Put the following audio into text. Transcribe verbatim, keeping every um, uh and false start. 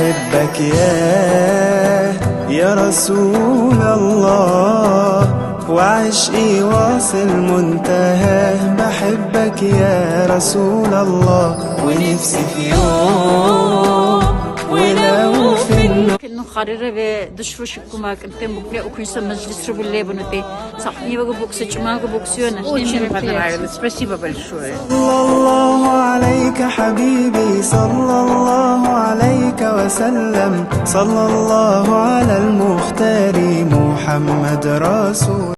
بحبك يا، يا رسول الله، وعشقي واصل منتهاه. بحبك يا رسول الله، ونفسي في يوم ولو في النوم. Kel nun harire ve duşuruşi kuma kinte mukle ukunsa meclis rubile bunute. Sahni ve buksu, çuma ve buksu na. Очень понравилось. Спасибо большое. صلى الله عليك حبيبي، صلى الله عليك وسلم، صلى الله على المختار محمد رسول.